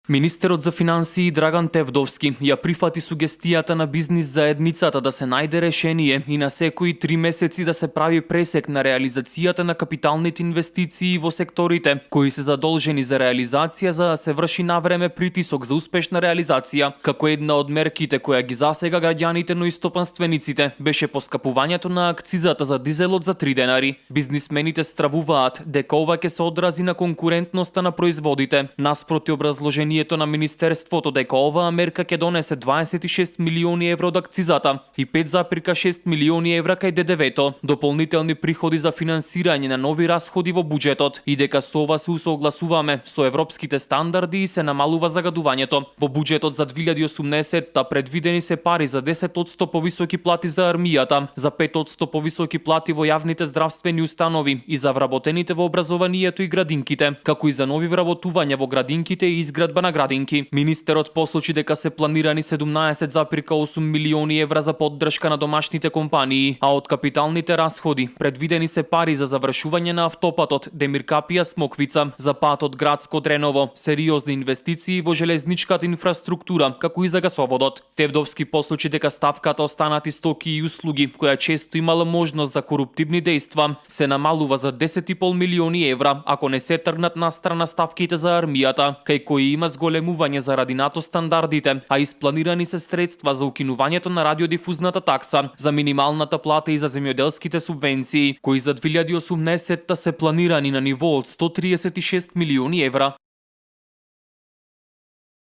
Министерот за финансии Драган Тевдовски ја прифати сугестијата на бизнис заедницата да се најде решение и на секои 3 месеци да се прави пресек на реализацијата на капиталните инвестиции во секторите кои се задолжени за реализација за да се врши навреме притисок за успешна реализација. Како една од мерките која ги засега граѓаните, но и стопанствениците, беше поскапувањето на акцизата за дизелот за 3 денари. Бизнисмените стравуваат дека ова ќе се одрази на конкурентноста на производите, наспроти образложението на Министерството дека оваа мерка ќе донесе 26 милиони евро од акцизата и 5,6 милиони евра кај ДДВ-то, дополнителни приходи за финансирање на нови расходи во буџетот и дека со ова се усогласуваме со европските стандарди и се намалува загадувањето. Во буџетот за 2018 предвидени се пари за 10% повисоки плати за армијата, за 5% повисоки плати во јавните здравствени установи и за вработените во образованието и градинките, како и за нови вработувања во градинките и изградба на градинки. Министерот посочи дека се планирани 17,8 милиони евра за поддршка на домашните компании, а од капиталните расходи предвидени се пари за завршување на автопатот Демиркапија Смоквица, за патот Градско Дреново, сериозни инвестиции во железничката инфраструктура, како и за гасоводот. Тевдовски посочи дека ставката останати стоки и услуги, која често имала можност за коруптивни дејства, се намалува за 10,5 милиони евра, ако не се тргнат настрана ставките за армијата, кај кои има зголемување заради НАТО стандардите, а испланирани се средства за укинувањето на радиодифузната такса, за минималната плата и за земјоделските субвенции, кои за 2018 се планирани на ниво од 136 милиони евра.